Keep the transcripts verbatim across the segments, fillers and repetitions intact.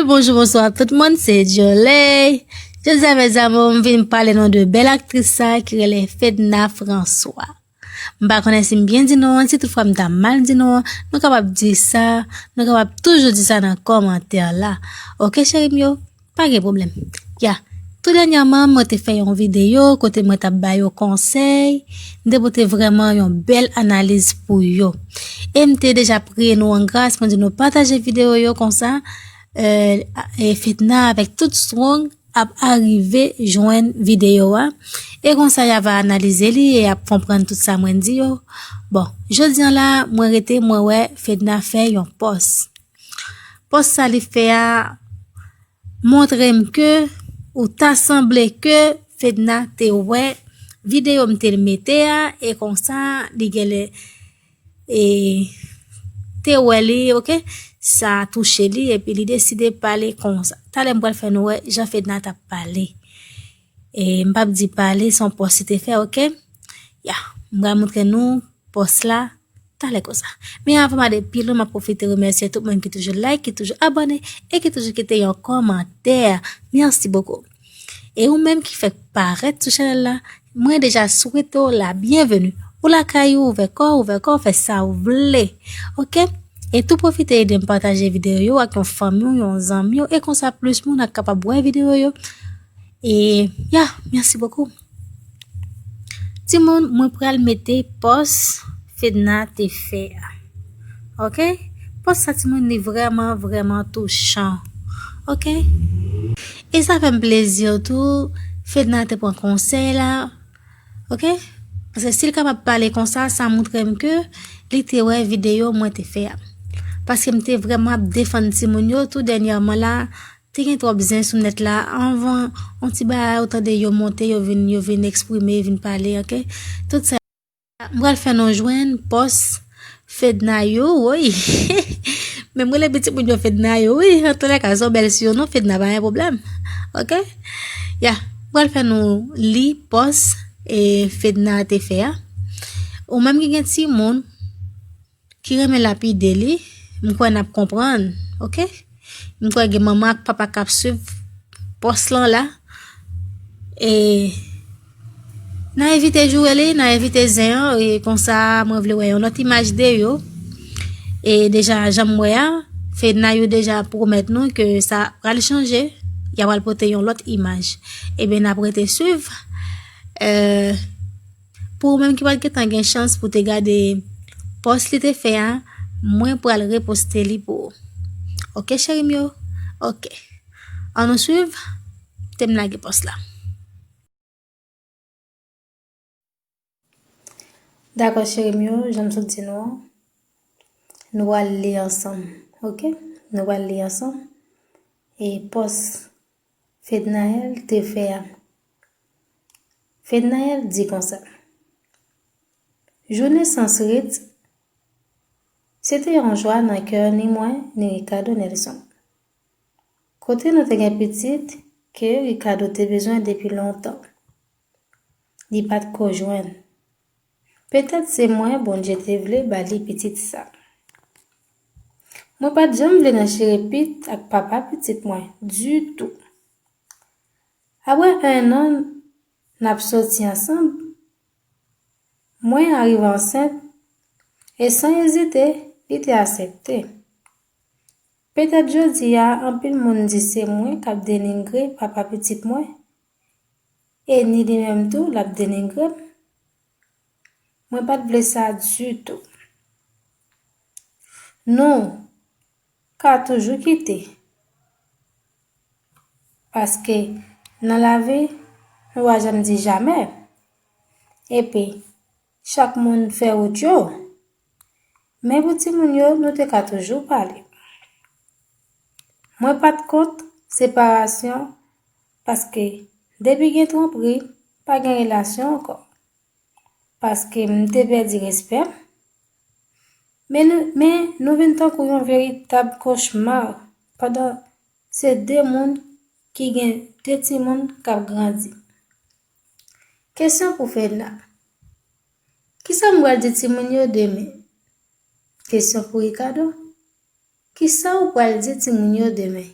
Bonjou, bonswa tout moun, se Joley. Jodi a, mezanmi, m vin pale nou de bèl aktris sa ki rele Fedna François. M pa konnen si m byen di non an, si toutfwa m ta mal di non an, nou kapab di sa, nou kapab toujou di sa nan kòmantè la. Oke, cheri m yo, pa gen pwoblèm. Ya, tou dènyèman, mwen te fè yon videyo kote mwen t ap ba yo konsèy, m te pote vrèman yon bèl analiz pou yo. E m te deja priye nou an gras, mwen di nou pataje videyo yo konsa, euh, e Fedna avèk tout Strong ap arive jwenn videyo a. E konsa, y ava analize li e y ap konprann tout sa mwen di yo. Bon, jodi a la, mwen rete, mwen wè Fedna fè yon pòs. Pòs sa li fè a montre m ke, ou ta sanble ke Fedna te wè videyo m te mete a, e konsa, li genlè e te wè li, oke, sa touche li, epi li deside pale konsa. Talè m pral fè nou wè jan Fedna t ap pale. E m p ap di pale, se yon pòs li te fè, oke? Ya, m pral montre nou pòs la talè konsa. Men avan m ale pi lwen, m ap pwofite remèsye tout moun ki toujou like, ki toujou abòne e ki toujou kite yon kòmantè. Mèsi bokou. E ou menm ki fèk parèt sou chanèl la, mwen deja swete w la byenveni. Ou lakay ou, ouvè kò w, ouvè kò w, fè sa w vle. Oke? E tou pwofite ede m pataje videyo yo ak yon fanmi w, yon zanmi w, e konsa plis moun ap kapab wè videyo yo. E, ya, mèsi bokou. Timoun, mwen pral mete pòs Fedna te fè a. Oke? Pòs sa, timoun, li vrèman, vrèman touchan. Oke? E sa fè m plezi tou, Fedna te pran konsèy la. Oke? Paske si l kapab pale konsa, sa montre m ke li te wè videyo mwen te fè a. Paske m te vrèman ap defann timoun yo tou dènyèman la, te gen twòp zen sou nèt la. Anvan, yon ti bagay, ou tande yo monte, yo vin, yo vin eksprime, vin pale, oke? Tout sa. M pral fè nou jwenn pòs Fedna yo, woy. Men m rele pitit moun yo Fedna yo, wi. Antoulèka, se yon bèl siyonon, Fedna pa gen pwoblèm. Oke? Ya, m pral fè nou li pòs e Fedna te fè a. Ou menm ki gen timoun, ki renmen lapide li, m kwè n ap konprann, oke? M kwè gen manman ak papa k ap swiv pòs lan la. E n a evite joure li, n a evite zen an, e konsa mwen vle wè yon lòt imaj de yo. E deja, jan m wè a, Fedna yo deja pwomèt nou ke sa pral chanje, y a pral pote yon lòt imaj. Ebyen, n ap rete swiv. Euh, Pou ou menm ki pa t gentan gen chans pou te gade pòs li te fè a, mwen pral reposte li pou ou. Oke, cheri m yo? Oke. Ann nou swiv, te m lage pòs la. Dakò, cheri m yo, jan m sot di nou an, nou pral li ansanm, oke? Nou pral li ansanm. E pòs Fednaelle te fè a. Fednaelle di konsa, Jou nesans Ritz, se te yon jwa nan kè ni mwen ni Ricardo Nelson. Kote nou te gen pitit ke Ricardo te bezwen depi lontan. Li pa t ko jwenn. Petèt se mwen Bondye te vle ba li pitit sa. Mwen pa t janm vle nan chire pit ak papa pitit mwen ditou. Apre enn an n ap soti ansanm, mwen arive ansent e san ezite li te aksepte. Petèt jodi a anpil moun di se mwen k ap denigre papa pitit mwen, e ni li menm tou l ap denigre m. Mwen pa t vle sa ditou. Nou ka toujou kite. Paske nan lavi, nou pa janm di jamè. Epi, chak moun fè wout yo. Men pou timoun yo, nou te ka toujou pale. Mwen pa t kont separasyon, paske depi gen twonpri, pa gen relasyon ankò. Paske m te pèdi respè m. Men nou, men nou vin tankou yon veritab kochma pandan se de moun ki gen de timoun k ap grandi. Kesyon pou Fedna. Kisa m pral di timoun yo demen? Kesyon pou Ricardo. Kisa w pral di timoun yo demen?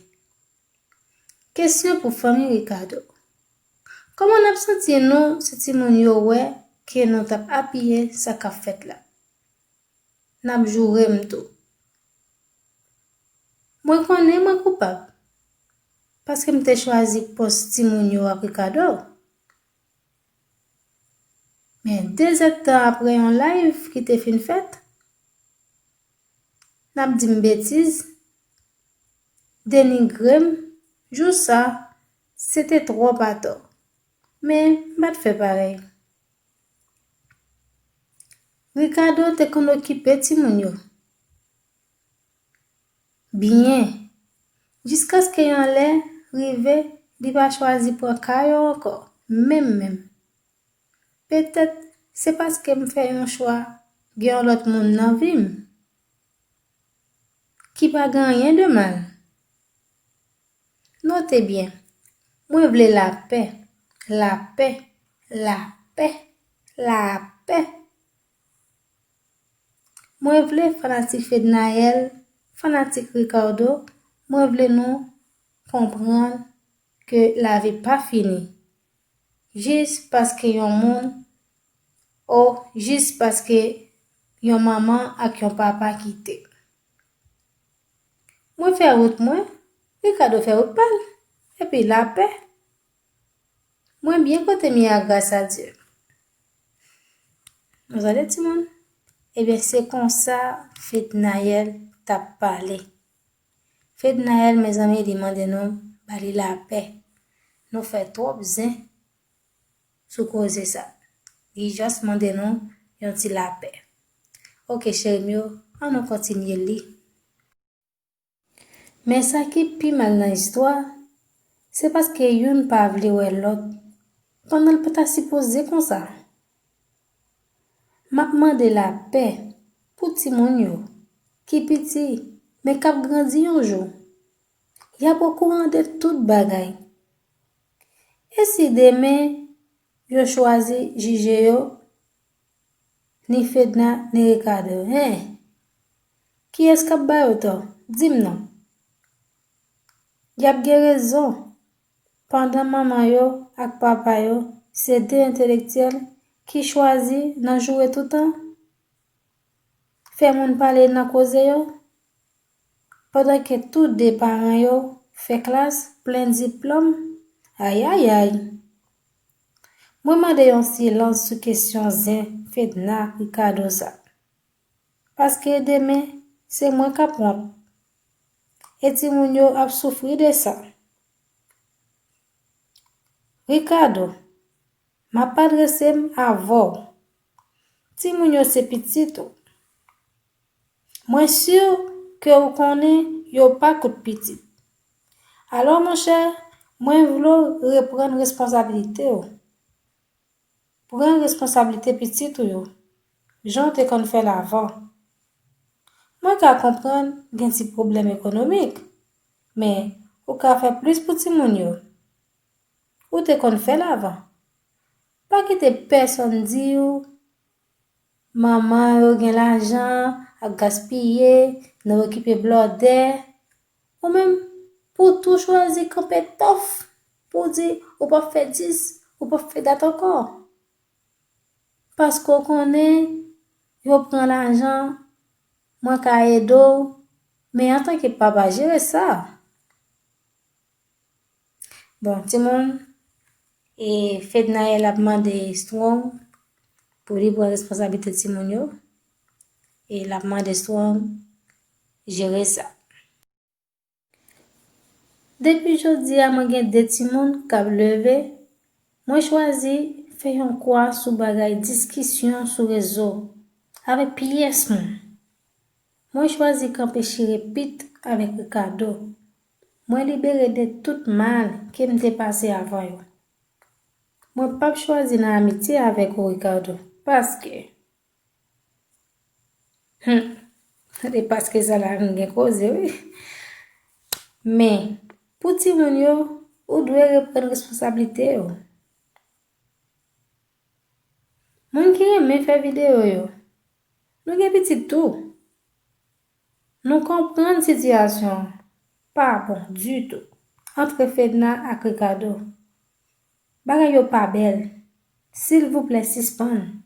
Kesyon pou fanmi Ricardo. Kòman n ap santi nou si timoun yo wè ke nou t ap apiye sa k ap fèt la? N ap joure m tou. Mwen konnen mwen koupab, paske m te chwazi pòs timoun yo ak Ricardo. Men de zèdtan apre yon live ki te fin fèt, n ap di m betiz, denigre m, jou sa, se te twòp atò. Men m pa t fè parèy. Ricardo te konn okipe timoun yo byen, jiskaske yon lè rive, li pa chwazi pran ka yo ankò, menm menm. Petèt se paske m fè yon chwa gen yon lòt moun nan vi m, ki pa gen anyen de mal. Note byen, mwen vle lapè, lapè, lapè, lapè. Mwen vle fanatik Fednaelle, fanatik Ricardo, mwen vle nou konprann ke lavi pa fini. Jis paske yon moun, o jis paske yon manman ak yon papa kite. Mwen fè wout mwen, Ricardo fè wout pa l, epi lapè. Mwen byen kote m ye a, gras a Dye. Nou tande, timoun? Ebyen, se konsa Fednaelle t ap pale. Fednaelle, mezanmi, li mande nou ba li lapè. Nou fè twòp zen sou koze sa. Li just mande nou yon ti lapè. Oke, cheri m yo, ann nou kontinye li. Men sa ki pi mal nan istwa, se paske youn pa vle wè lòt, pandan l pa ta sipoze konsa. M ap mande lapè pou timoun yo, ki piti, men k ap grandi yon jou. Y ap okouran de tout bagay. E si demen yo chwazi jije yo, ni Fedna, ni Ricardo, hen? Kiyès k ap ba yo tò? Di m non. Y ap gen rezon, pandan manman yo ak papa yo se de entelektyèl ki chwazi nan joure toutan, fè moun pale nan koze yo, pandan ke tou de paran yo fè klas, plen diplòm. Ayayay! Mwen mande yon silans sou kesyon zen Fedna ak Ricardo sa. Paske demen, se mwen k ap wont. E timoun yo ap soufri de sa. Ricardo, m ap adrese m avè w. Timoun yo se pitit ou. Mwen si ke ou konnen yo pa kout pitit. Alò, monchè, mwen vle w reprann responsabilite w. Pran responsabilite pitit ou yo, jan w te konn fè l avan. Mwen ka konprann gen ti pwoblèm ekonomik, men ou ka fè plis pou timoun yo. Ou te konn fè l avan. Pa kite pèsonn di w manman yo gen lajan ap gaspiye nan okipe blòdè. Ou menm, pou tou chwazi kanpe tòf, pou w di ou p ap fè dis, ou p ap fè dat ankò. Paske w konnen yo pran lajan, mwen ka ede w, men antanke papa, jere sa. Bon, timoun, e Fednaelle ap mande Strong pou li pran responsablite timoun yo, e l ap mande Strong jere sa. Depi jodi a, mwen gen de timoun k ap leve. Mwen chwazi fè yon kwa sou bagay diskisyon sou rezo avèk pyès moun. Mwen chwazi kanpe chire pit avèk Ricardo. Mwen libere de tout mal ke m te pase avan yo. Mwen p ap chwazi nan amitye avèk ou, Ricardo, paske Hum, tande paske sa la vin gen koze, wi. Men, pou timoun yo, ou dwe reprann responsablite yo. Moun ki renmen fè videyo yo, nou gen pitit tou. Nou konprann sitiyasyon an pa bon ditou. antre Fedna ak Ricardo. Bagay yo pa bèl. Silvouplè, sispann.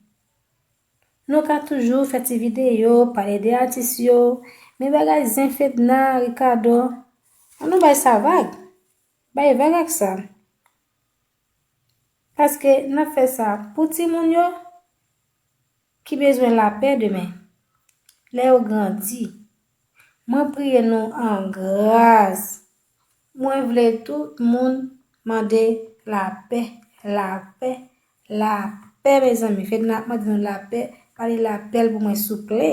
Nou ka toujou fè ti videyo, pale de atis yo, men bagay zen Fedna, Ricardo, ann nou bay sa vag. Bay vag ak sa. Paske n ap fè sa pou timoun yo ki bezwen lapè demen, lè yo grandi. Mwen priye nou an gras. Mwen vle tout moun mande lapè, lapè, lapè, mezanmi. Fedna ap mande nou lapè, pale lapè l pou mwen, souple.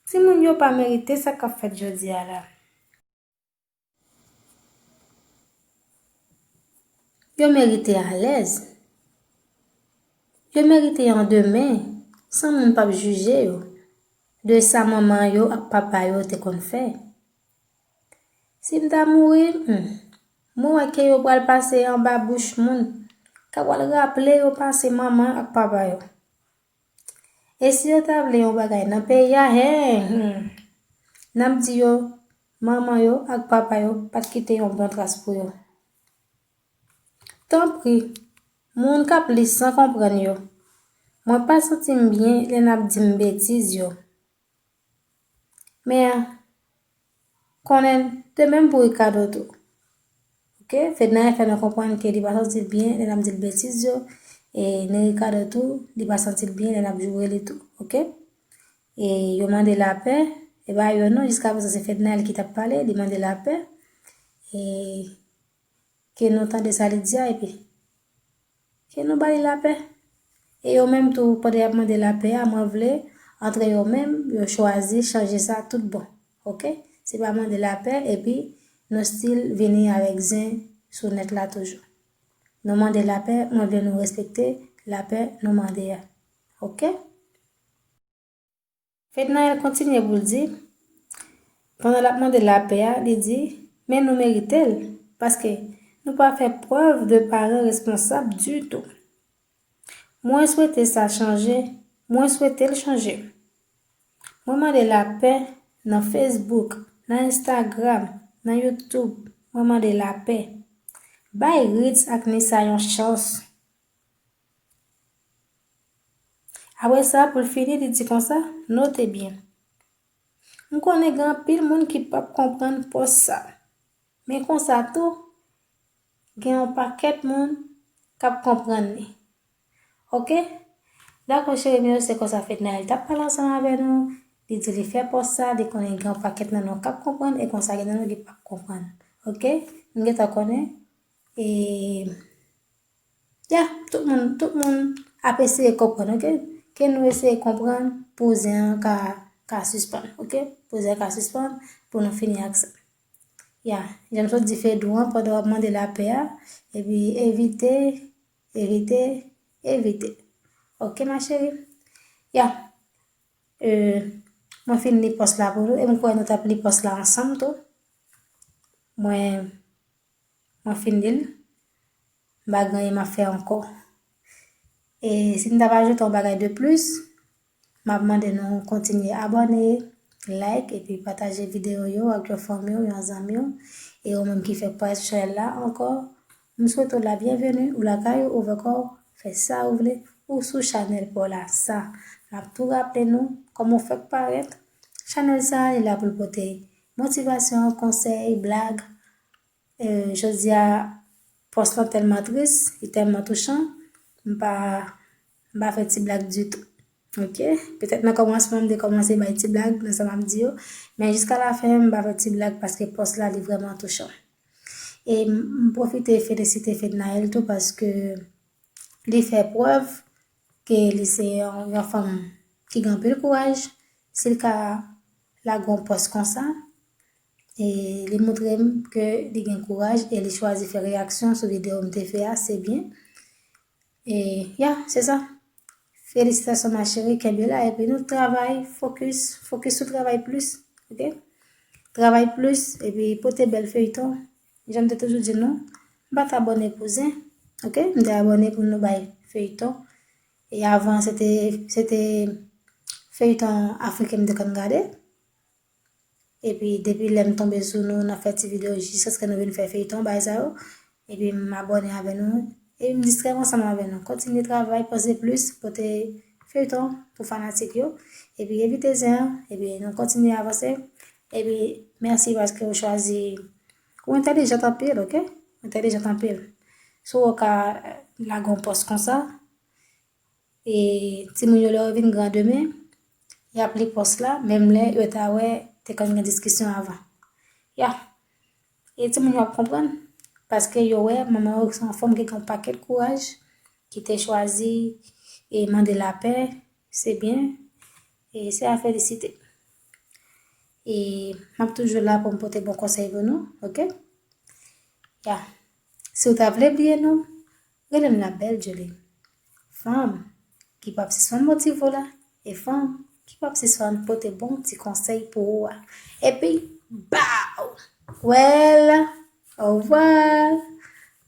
Timoun yo pa merite sa k ap fèt jodi a la. Yo merite alèz. Yo merite yon demen san moun p ap jije yo de sa manman yo ak papa yo te konn fè. Si m ta mouri, hmm, mwen wè ke yo pral pase anba bouch moun k ap pral raple yo pase manman ak papa yo. E si yo ta vle yon bagay nan peyi a, hen, hmm, n ap di yo, manman yo ak papa yo pa t kite yon bon tras pou yo. Tanpri, moun k ap li san konprann yo, mwen pa santi m byen lè n ap di m betiz yo. Men, konnen de menm pou Ricardo tou. Oke, Fednaelle fè nou konprann ke li pa santi l byen lè n ap di l betiz yo, e ni Ricardo tou, li pa santi l byen lè n ap joure li tou, oke? E yo mande lapè, e pa yo non, jiskaprezan se Fednaelle ki t ap pale, li mande lapè, e ke nou tande sa li di a, epi ke nou ba li lapè. E yo menm tou, pandan y ap mande lapè a, mwen vle, antre yo menm, yo chwazi chanje sa tout bon. Oke? Se pa mande lapè, epi nou still vini avèk zen sou nèt la toujou. Nou mande lapè, mwen vle nou respekte lapè nou mande a. Oke? Fednaelle kontinye pou l di, pandan l ap mande lapè a, li di, men nou merite l, paske nou pa fè prèv de paran responsab ditou. Mwen swete sa chanje, mwen swete l chanje. Mwen mande lapè nan Facebook, nan Instagram, nan YouTube, mwen mande lapè. Bay Ritz ak Nissa yon chans. Apre sa, pou l fini, li di konsa, note byen. M konnen gen anpil moun ki p ap konprann pòs sa. Men konsa tou, gen yon pakèt moun k ap konprann li. Oke? Dakò, cheri, men yo se konsa Fednaelle t ap pale ansanm avè nou. Li di li fè pòs sa, li konnen gen yon pakèt nan nou k ap konprann, e konsa gen nan nou ki p ap konprann. Oke? M gentan konnen. E Ya, tout moun, tout moun ap eseye konprann, oke? Ke nou eseye konprann pou zen an ka, ka sispann, oke? Pou zen an ka sispann, pou nou fini ak sa. Ya, jan m sot di Fedou an, pandan w ap mande lapè a, epi evite, evite, evite. Oke, ma chérie? Ya, euh, mwen fin li pòs la pou nou, e m kwè nou t ap li pòs la ansanm tou. Mwen, mwen fin li l. M pa gen anyen m ap fè ankò. E si m t ap ajoute yon bagay de plis, m ap mande nou kontinye abòne, like, epi pataje videyo yo ak yon fanmi w, yon zanmi w, e ou menm ki fèk parèt sou chanèl la ankò, m swete w la byenveni, ou lakay ou, ouvè kò w, fè sa ou vle, ou sou chanèl pa w la sa. M ap tou raple nou, kòm ou fèk parèt, chanèl sa a, li la pou l pote motivasyon, konsèy, blag, E, jodi a, pòs lan tèlman tris, li tèlman touchan, m pa, m pa fè ti blag ditou. Oke? Petèt nan kòmansman, m te kòmanse bay ti blag nan sa m ap di yo, men jiska lafen, m pa fè ti blag paske pòs la, li vrèman touchan. E m, m pwofite felisite Fednaelle tou paske li fè prèv ke li se yon, yon fanm ki gen anpil kouraj. Si l ka lage yon pòs konsa, e li montre m ke li gen kouraj e li chwazi fè reyaksyon sou videyo m te fè a, se byen. E, ya, se sa. Felisitasyon, ma chérie, kenbe la, epi nou travay, fokis, fokis sou travay plis, oke? Travay plis, epi pote bèl feyton. Jan m te toujou di nou, m pa t abòne pou zen, oke? M te abòne pou nou bay feyton. E avan, se te, se te feyton afriken m te konn gade. Epi depi lè m tonbe sou nou, n ap fè ti videyo jiskaske nou vin fè feyton, bagay sa yo. Epi m abòne avè nou. Epi m distrè m ansanm avè nou. Kontinye travay, panse plis, pote feyton pou fanatik yo. Epi evite zen an. Epi nou kontinye avanse. Epi mèsi paske ou chwazi. Ou entèlijant anpil, oke? Ou entèlijant anpil. Si w ka lage yon pòs konsa, e timoun yo lè yo vin gran demen, y ap li pòs la, menm lè yo ta wè te konn gen diskisyon avan. Ya. E timoun yo ap konprann, paske yo wè manman yo se yon fanm ki gen yon pakèt kouraj, ki te chwazi e mande lapè, se byen, e se a felisite. E m ap toujou la pou m pote bon konsèy pou nou, oke? Ya. Si w ta vle bliye nou, rele m la bèl Jolie. Fanm ki p ap sispann motive w la, e fanm ki p ap sispann pote bon ti konsèy pou ou a. Epi, baw! Well, au revoir!